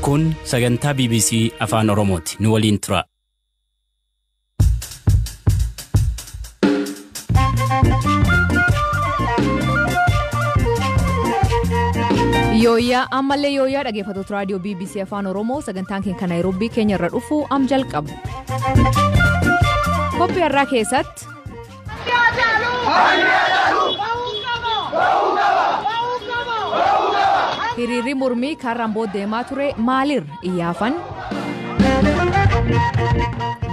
Kun sagantaa BBC Afaan Oromooti. Nu waliin tura. Yooyyaa ammallee yooyyaa dhaggeeffattoota raadiyoo BBC Afaan Oromoo sagantaan keenya kan Naayiroobii keenya irra dhufu am jalqabu. Qophii har'aa keessatti. Hiriirri mormii karraan booda deemaa ture maalirra iyyaafan?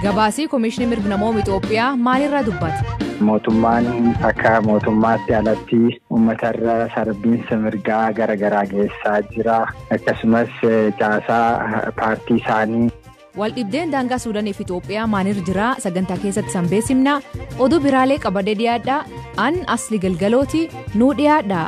Gabaasii Komishinii Mirga Namoomaa Itoophiyaa maalirra dubbata? Mootummaan akka mootummaatti alatti uummatarra sarbiinsa mirgaa garaagaraa geessaa jira. Akkasumas caasaa paartii isaanii. Waldhibdeen daangaa Suudaaniif Itoophiyaa maalirra jira? Sagantaa keessatti sanbeessimna. Oduu biraalee qabadee dhiyaadha. An asli galgalooti nuu dhiyaadha.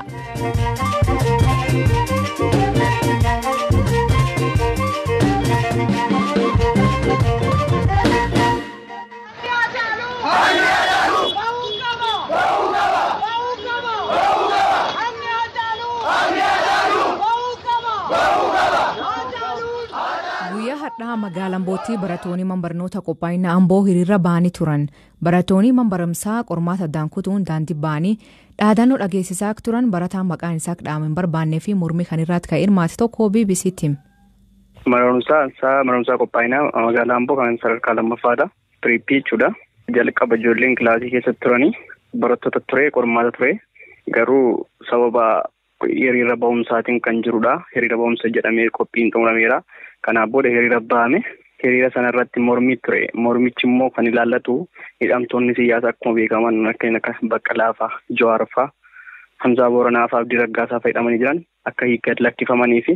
Guyyaa har'aa magaalaa Ambootti barattoonni barnoota qophaa'ina Amboo hiriira ba'anii turan. Barattoonni barumsaa qormaata addaan kutuun daandii ba'anii dhaadannoo dhageessisaa turan barataan maqaan isaa dhaame hin barbaannee fi mormii kan irratti ka'e hirmaate tokko BBC'tti hime. Barumsaa qophaa'inaa magaalaa Amboo kan sadarkaa lammaffaadha. Piriippii jechuudha. Jalqaba ijoolleen kilaasii keessatti turanii barattoota ture qormaata ture garuu sababa hiriira ba'umsaatiin kan jirudha. Hiriira ba'umsa jedhamee qophiin xumurameera. Kanaaf booda hiriira ba'ame. Hiriira sana irratti mormii ture. Mormichi immoo kan ilaallatu hidhamtoonni siyaasaa akkuma beekaman akka Baqqalaa fa'a, Jawaar fa'a, Hamzaa Booranaa fa'a, Abdii Raggaasaa fa'a hidhamanii jiran akka gad lakkifamanii fi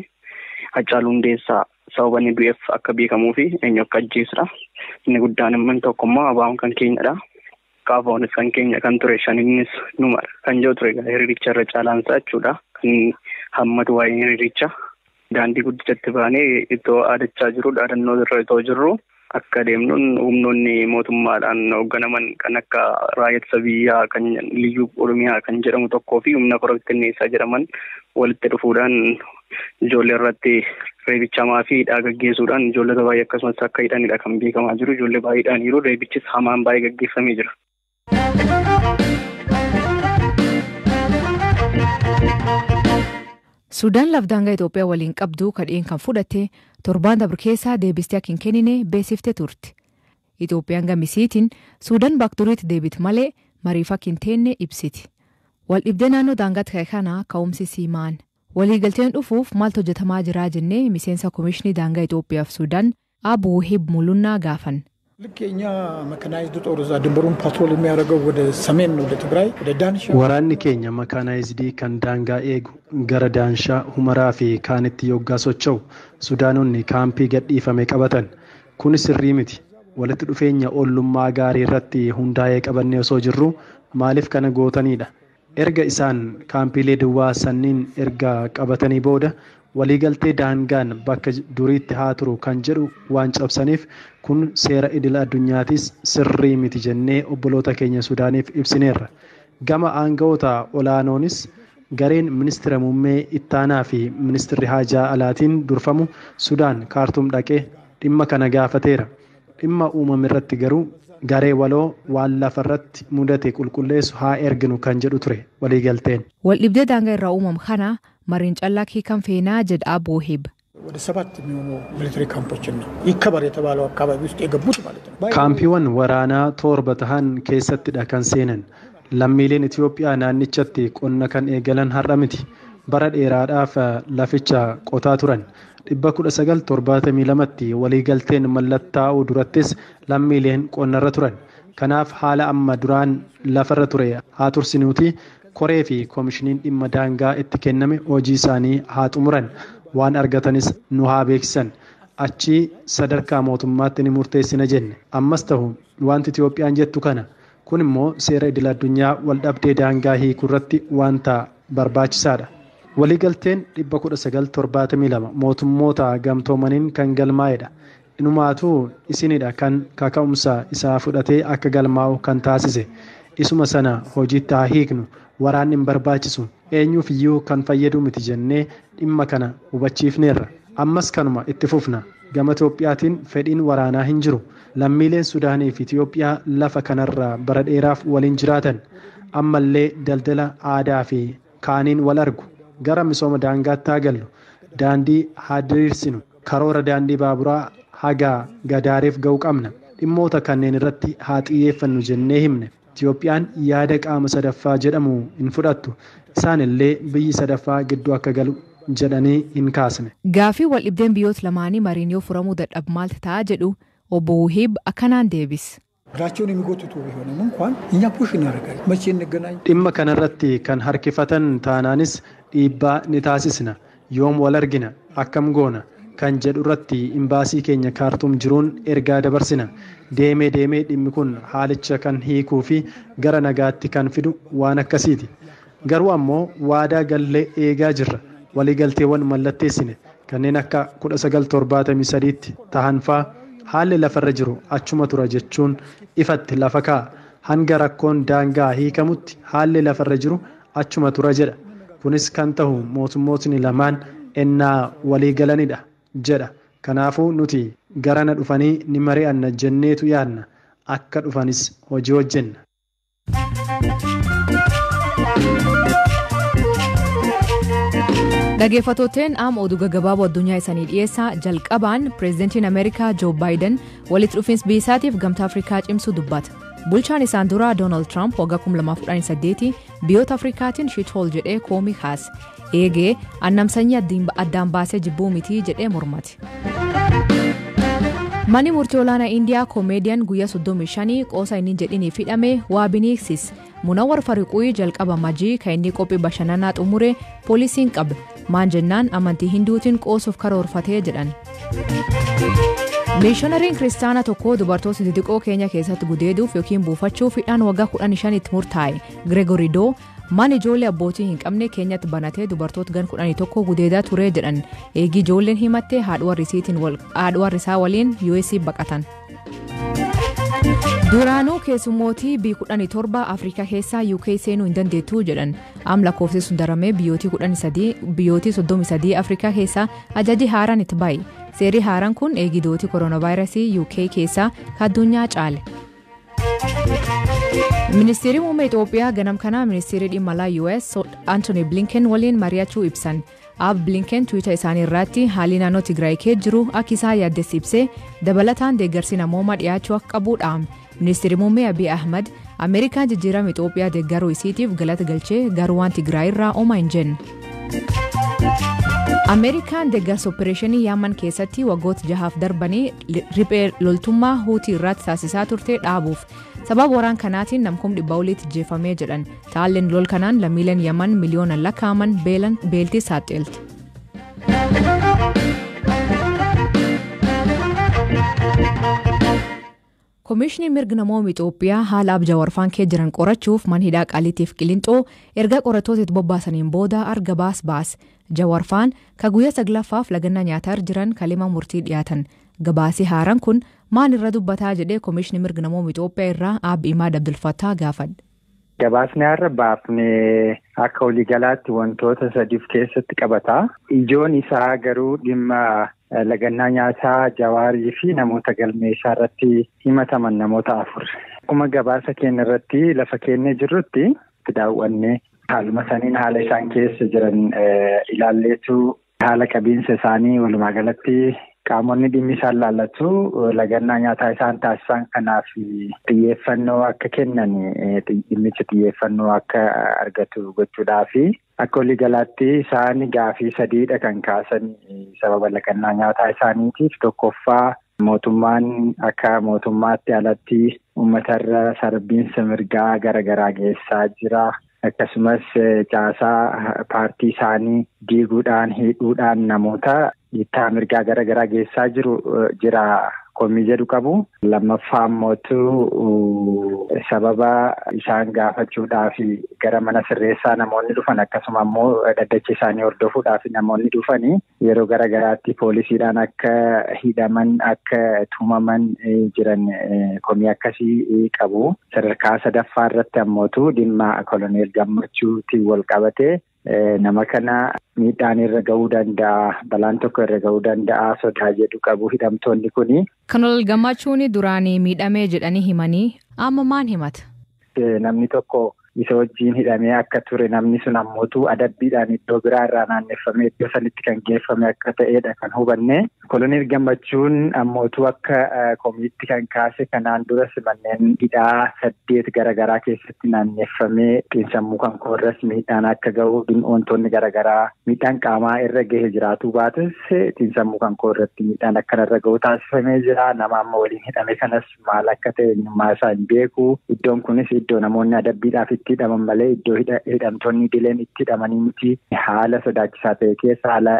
Haacaaluu Hundeessaa sababa inni du'eef akka beekamuu fi eenyu akka ajjeesudha. Inni guddaan immoo tokko immoo ABO'n kan keenyadha. KFO'nis kan keenya kan ture shaninnis numadha kan jiru ture hiriiricha irra caalaansaa jechuudha. Kan hammatu waa'ee hiriiricha. Daandii guddichatti baanee ittoo aadachaa jiru dhaadannoo irra itoo jirru akka deemnuun humnoonni mootummaadhaan hoogganaman kan akka raayyaa ittisa biyyaa kan liyyuu oromiyaa kan jedhamu tokkoo fi humna korottinneessaa jedhaman walitti dhufuudhaan ijoollee irratti reebicha fi hidhaa gaggeessuudhaan ijoollota baay'ee akkasumas akka hidhanidha kan beekamaa jiru. Ijoollee baay'eedhaan jiru. Reebichis hamaan baay'ee gaggeeffamee jira. Sudaan laf daangaa Itoophiyaa waliin qabdu kadheen kan fudhatte torbaan dabre keessaa deebistee akka hin kennine beeksiftee turte. Itoophiyaan gamisiitiin Sudaan bakturiitti deebite malee mariif akka hin teenne ibsiti. Waldhibdee naannoo daangaatti ka'e kana ka'umsi siimaan. Waliigalteen dhufuuf maaltu hojjetamaa jiraa jennee miseensa Komishinii Daangaa Itoophiyaaf Sudaan Abuu Hib Mulunnaa gaafan. ልክ የኛ መካናይዝድ ጦር እዛ ድንበሩን ፓትሮል የሚያደርገው ወደ ሰሜን ወደ ትግራይ ወደ ዳንሻ Waraanni keenya makaanaayizidii kan daangaa eegu gara Daanshaa, Humaraa fi kaanitti yoggaa socho'u Sudaanonni kaampii gadhiifame qabatan. Kun sirrii miti. Walitti dhufeenya ollummaa gaarii irratti hundaa'ee qabannee osoo jirru maaliif kana gootanidha? Erga isaan kaampiilee duwwaa sanniin erga qabatanii booda waliigaltee daangaan bakka duriitti haa turu kan jedhu waan cabsaniif kun seera idil addunyaatis sirrii miti jennee obboloota keenya Sudaaniif ibsineerra. Gama aangawoota olaanoonis gareen ministeera muummee ittaanaa fi ministeerri haajaa alaatiin durfamu Sudaan kaartuum dhaqee dhimma kana gaafateera. Dhimma uumame irratti garuu garee waloo waan lafarratti mudate qulqulleessu haa erginu kan jedhu ture waliigalteen. Waldhibdee daangaa irraa uumamu kana mariin callaa hiikan feenaa jedha Abuu Hib. ወደ ሰባት የሚሆኑ ሚሊተሪ ካምፖችን ነው ይከበር የተባለው አካባቢ ውስጥ የገቡት ማለት ነው። Kaampiiwwan waraanaa torba tahan keessattidha kan seenan. Lammiileen Itoophiyaa naannichatti qonna kan eegalan har'a miti. Bara dheeraadhaaf laficha qotaa turan. 1972tti waliigalteen mallattaa'uu durattis lammiileen qonnarra turan. Kanaaf haala amma duraan lafarra ture haa tursinuuti koree fi koomishiniin dhimma daangaa itti kenname hojii isaanii haa xumuran. Waan argatanis nu haa beeksisan. Achii sadarkaa mootummaatti ni murteessina jenne. Ammas ta'u wanti Itoophiyaan jettu kana. Kun immoo seera idil addunyaa waldhabdee daangaa hiikuu irratti wanta barbaachisaadha. Waliigalteen 1972 mootummoota gamtoomaniin kan galmaa'edha. Inumaatuu isinidha kan kaka'umsa isaa fudhatee akka galmaa'u kan taasise. Isuma sana hojiitti haa hiiknu waraanni hin barbaachisu eenyuuf iyyuu kan fayyadu miti jennee dhimma kana hubachiifneerra. Ammas kanuma itti fufna. Gama Itoophiyaatiin fedhiin waraanaa hin jiru. Lammiileen Sudaanii fi Itoophiyaa lafa kanarraa bara dheeraaf waliin jiraatan. Ammallee daldala aadaa fi kaaniin wal argu. Gara misooma daangaatti haa gallu. Daandii haa diriirsinu. Karoora daandii baaburaa haga Gadaariif ga'u qabna. Dhimmoota kanneen irratti haa xiyyeeffannu jennee himne. Itoophiyaan yaada qaama sadaffaa jedhamu hin fudhattu. Isaanillee biyyi sadaffaa gidduu akka galu jedhanii hin kaasne. Gaafii wal dhibdeen biyyoota lamaanii mariin yoo furamuu dadhabu maaltu ta'a jedhu obbo Wuhiib akkanaan deebis. እግራቸውን የሚጎትቱ ቢሆንም እንኳን እኛ ፑሽ እናደርጋለን። መቼ እንገናኝ? Dhimma kanarratti kan harkifatan taanaanis dhiibbaa ni taasisna. Yoom wal argina? Akkam goona? Kan jedhu irratti imbaasii keenya Kaartuum jiruun ergaa dabarsina. Deemee deemee dhimmi kun haalicha kan hiikuu fi gara nagaatti kan fidu waan akkasiiti. Garuu ammoo waadaa gallee eegaa jirra. Waliigalteewwan mallatteessine kanneen akka 1973tti tahan faa haalli lafarra jiru achuma tura jechuun ifatti lafa kaa'a. Hanga rakkoon daangaa hiikamutti haalli lafarra jiru achuma tura jedha. Kunis kan ta'u mootummootni lamaan ennaa walii galanidha jedha. Kanaafuu nuti garana dhufanii ni mari'anna jenneetu yaadna. Akka dhufanis hojii hojjenna. Dhaggeeffattooteen amma oduu gaggabaaboo addunyaa isanii dhiyeessaa jalqabaan pireezidantiin Ameerikaa Joo Baayiden walitti dhufiinsa biyya isaatiif gamtaa Afrikaa cimsuu dubbata. Bulchaan isaan duraa Doonaald Tiraamp waggaa 2018 biyyoota Afrikaatiin shithool jedhee koomii kaase. Eegee annamsanyii addaan baasee jibbuu mitii jedhee mormate. Manni murtii olaanaa Indiyaa koomeediyaan guyyaa 35 qoosa inni jedhiniif hidhame waabiniiksis. Munawwar Fariquuyi jalqaba majii kan inni qophii bashannanaa xumure poolisiin qabe. Maan jennaan amantii hinduutiin qoosuuf karoorfatee jedhan. Miishoonariin kiristaanaa tokko dubartoota xixiqqoo keenya keessatti gudeeduuf yookiin buufachuuf hidhaan waggaa 15 itti murtaa'e. Gregory Doo mana ijoollee abbootii hin qabne keenyatti banatee dubartoota gan 11 gudeedaa ture jedhan. Eegii ijoolleen himattee haadha warri isaa waliin US baqatan. Duraanuu keessummootii B17 Afrikaa keessaa UK seenuu hin dandeettu jedhan. Am lakkoofsi sun daramee biyyootii 33 Afrikaa keessaa ajaji haaraan itti ba'e. Seerri haaraan kun eegidootii kooronaavaayirasii UK keessaa addunyaa caale. Ministeerri muummee Itoophiyaa ganam kanaa ministeerri dhimma alaa US Anthony Blinken waliin mari'achuu ibsan. Aab Blinken tuwita isaanii irratti haalli naannoo Tigraay keessa jiru akka isaa yaaddessi ibsee dabalataan deeggarsi namoomaa dhiyaachuu akka qabu dhaame. Ministeerri muummee Abiy Ahmad Ameerikaan jijjiirama Itoophiyaa deeggaruu isiitiif galata galchee garuu waan Tigraay irraa homaa hin jenne. Ameerikaan deeggarsa opereeshinii Yaaman keessatti waggoota jahaaf darbanii riphee loltummaa Huutii irratti taasisaa turte dhaabuuf sababa waraan kanaatiin namkum dhibba oliitti jeefamee jedhan. Taalleen lol kanaan lammiileen Yaman miliyoonaan lakkaa'aman beeltii saaxilte. Komishinii mirga namoota Itoophiyaa haala abjaa warfaan kee jiran qorachuuf mana hidhaa Qaallittiif Qilinxoo erga qorattoota itti bobbaasaniin booda arga baas baase. Jawarfaan ka guyyaa saglaffaaf lagannaa nyaataa jiran kalima murtii dhiyaatan. Gabaasii haaraan kun maal irra dubbataa jedhee komishinii mirga namoota Itoophiyaa irraa Aabbi Imaad Abdulfattaa gaafadhe. Gabaasni har'a baafne akka waliigalaatti wantoota sadiif keessatti qabata. Ijoon isaa garuu dhimma lagannaa nyaataa Jawaarii fi namoota galmee isaa irratti himataman namoota afur. Akkuma gabaasa keenya irratti lafa keenya jirrutti daawwanne haaluma saniin haala isaan keessa jiran ilaalleetu haala qabiinsa isaanii walumaa galatti qaamonni dhimmi isaan laallatu lagannaa nyaataa isaan taasisan kanaaf xiyyeeffannoo akka kennan dhimmicha xiyyeeffannoo akka argatu gochuudhaafi akka waliigalaatti isaan gaafii sadiidha kan kaasan sababa lagannaa nyaataa isaaniitiif. Tokkoffaa mootummaan akka mootummaatti alatti uummatarra sarbiinsa mirgaa garaagaraa geessaa jira. Akkasumas caasaa paartii isaanii diiguudhaan hidhuudhaan namoota dhiittaa mirgaa garaagaraa geessaa jiru jira komii jedhu qabu. Lammaffaa immoo sababa isaan gaafachuudhaaf gara mana sirreessaa namoonni dhufan akkasuma immoo dhaddacha isaanii hordofuudhaaf namoonni dhufanii yeroo garaagaraatti poolisiidhaan akka hidhaman akka tumaman jiran komii akkasii qabu. Sadarkaa sadaffaa irratti ammootu dhimma koloneel Gammachuutiin wal qabate. Nama kana miidhaan irra ga'uu danda'a, balaan tokko irra ga'uu danda'a sodaa jedhu qabu hidhamtoonni kuni. Koloneel Gammachuun duraan miidhamee jedhanii himanii amma maan himata? Namni tokko isa wajjin hidhamee akka ture namni sun ammootu adabbiidhaan iddoo biraa irraa naanneffamee iddoo sanitti kan geeffame akka ta'edha kan hubanne. Koloneel Gammachuun ammootu akka komiitti kan kaase kanaan duras manneen hidhaa 8 garaagaraa keessatti naanneffamee xiinsammuu kan koorras miidhaan akka ga'u wantoonni garaagaraa miidhaan qaamaa irra gahe jiraatu baatus xiinsammuu kan koorratti miidhaan akkanarra ga'u taasifamee jira. Nama amma waliin hidhame kanas maal akka ta'e eenyummaa isaa hin beeku. Iddoon kunis iddoo namoonni adabbiidhaaf itti hidhaman malee iddoo hidhamtoonni idileen itti hidhamanii miti. Haala sodaachisaa ta'e keessa haala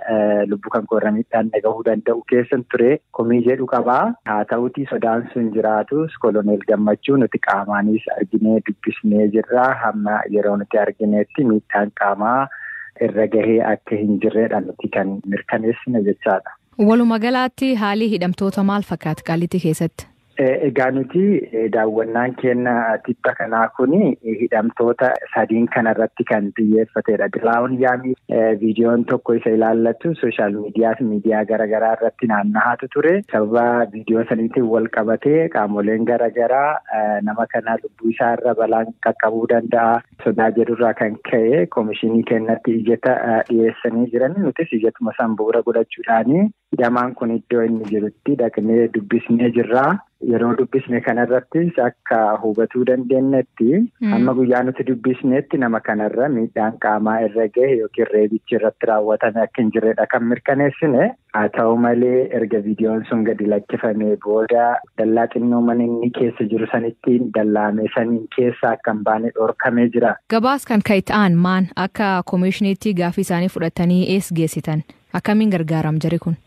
lubbuu kan koorra miidhaan gahuu danda'u keessan ture komii jedhu qabaa. Haa ta'uti sodaan sun jiraatus Koloneel Gammachuu nuti qaamaanis arginee dubbisnee jirra. Hamma yeroo nuti argineetti miidhaan qaamaa irra gahee akka hin jirredha nuti kan mirkaneessine jechaadha. Walumaa galaatti haalli hidhamtoota maal fakkaata Qaallittii keessatti? Egaa nuti daawwannaan keenya tibba kanaa kuni hidhamtoota 3 kanarratti kan xiyyeeffatedha. Xilahuun Yaamii viidiyoon tokko isa ilaallatu sooshaal miidiyaa fi miidiyaa garaagaraa irratti naanna'aatu ture. Sababa viidiyoo saniitiin wal qabatee qaamoleen garaagaraa nama kana lubbuu isaa irra balaan qaqqabuu danda'a. Sodaa jedhurraa kan ka'e koomishinii keenyatti iyyata dhiyeessanii jiran nutis iyyatuma san bu'uura godhachuudhaani hidhamaan kun iddoo inni jirutti dhaqnee dubbisnee jirra. Yeroo dubbisne kanarrattis akka hubatuu dandeenyetti hamma guyyaa nuti dubbisnetti nama kanarra miidhaan qaamaa irra gahe yookiin reebichi irratti raawwatame akka hin jirredha kan mirkaneessine. Haa ta'u malee erga viidiyoon sun gadi lakkifamee booda dallaa xinnoo mana inni keessa jiru sanitti dallaamee saniin keessa akka hin baane dhorkamee jira. Gabaas kan ka'e ta'an maan akka koomishiniitti gaaffii isaanii fudhatanii eessa geessitan? Akkamiin gargaaram jari kun?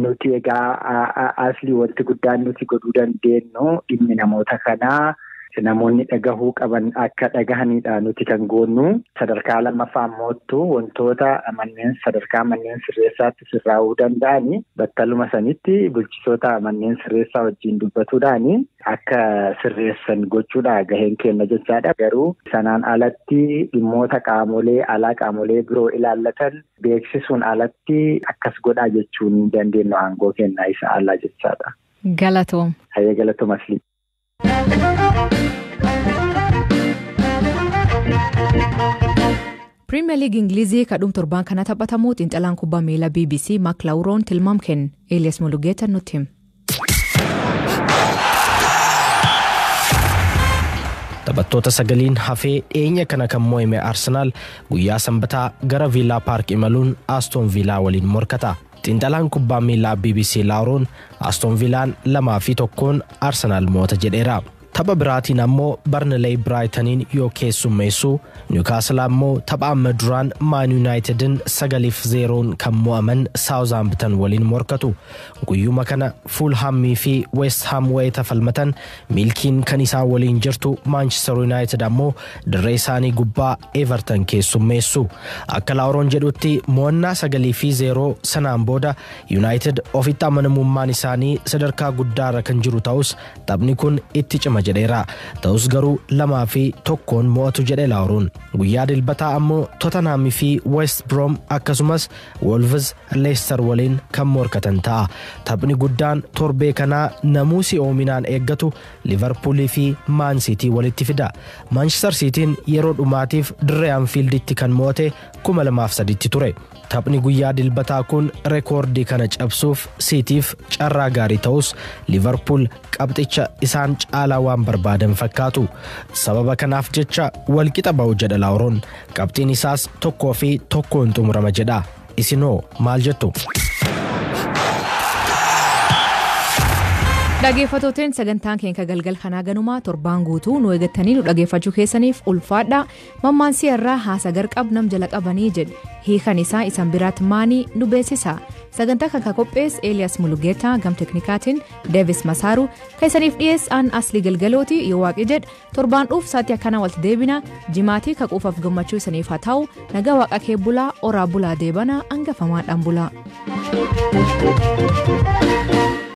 Nuti egaa asli wanti guddaan nuti godhuu dandeenyu dhimmi namoota kanaa namoonni dhagahuu qaban akka dhagahanidha nuti kan goonnu. Sadarkaa lammaffaa ammoottu wantoota manneen sadarkaa manneen sirreessaatti sirraa'uu danda'ani battaluma sanitti bulchitoota manneen sirreessaa wajjin dubbatuudhaani akka sirreessan gochuudha gaheen keenya jechaadha. Garuu sanaan alatti dhimmoota qaamolee alaa qaamolee biroo ilaallatan beeksisuun alatti akkas godhaa jechuun dandeenyu aangoo kennaa isa alaa jechaadha. Galatoom. Hayyee galatoom asli. Pirimeer Liigii Ingilizii kadhuum torbaan kana taphatamu xiinxalaan kubbaa miilaa BBC Mark Lawroon tilmaam kenne. Elias Mulugeeta nutti hima. Taphattoota 9 hafee dhiyeenya kana kan mo'ame Arsenaal guyyaa sanbataa gara Viillaa Paark imaluun Aston Villaa waliin morkata. Xiinxalaan kubbaa miilaa BBC Lawroon Aston Villaan 2-1 Arsenaal mo'ata jedheera. Tapha biraatiin ammoo Barnley Brightonin yoo keessummeessu Newcastle ammoo tapha amma duraan Man Unitedin 9-0 kan mo'aman Southampton waliin morkatu. Guyyuma kana Fulhamii fi West Ham wayita falmatan milkiin kan isaan waliin jirtu Manchester United ammoo dirree isaanii gubbaa Everton keessummeessu. Akka Lawroon jedhutti mo'annaa 9-0 sanaan booda United ofitti amanamummaan isaanii sadarkaa guddaarra kan jiru ta'us taphni kun itti cima jedheera. Ta'us garuu 2-1 mo'atu jedhe Lawroon. Guyyaa dilbataa ammoo Tottenham fi West Brom akkasumas Wolves Leicester waliin kan morkatan ta'a. Taphni guddaan torbee kanaa namuu si'oominaan eeggatu Liverpoolii fi Man City walitti fida. Manchester Cityin yeroo dhumaatiif dirree Anfielditti kan mo'ate 2003 ture. Taphni guyyaa dilbataa kun reekoordii kana cabsuuf Cityf carraa gaarii ta'us Liverpool qabxicha isaan caalaa waan barbaadan fakkaatu. Sababa kanaaf jecha walqixa ba'u jedha Lawroon. Qabxiin isaas 1-1 xumurama jedha. Isinoo maal jettu? Dhaggeeffattooteen sagantaan keenya galgal kanaa ganumaa torbaan guutuu nu eeggattanii nu dhaggeeffachuu keessaniif ulfaadha. Mammaansii irraa haasa garqab nam jala qabanii jedhe. Hiikan isaa isan biraatti maanii nu beeksisa. Sagantaa kan qopheesse Elias Mulugeetaa gam teknikaatiin Deevis Masaaru kan isaniif dhiyeessaan Aslii Galgalooti yoo waaqi jedhe torbaan dhuuf sa'aatii akkana walitti deebina jimaatii kaquufaaf gammachuu isaniif haa ta'u nagaa waaqa kee bulaa oraa bulaa deebana hangafamaadhaan bulaa.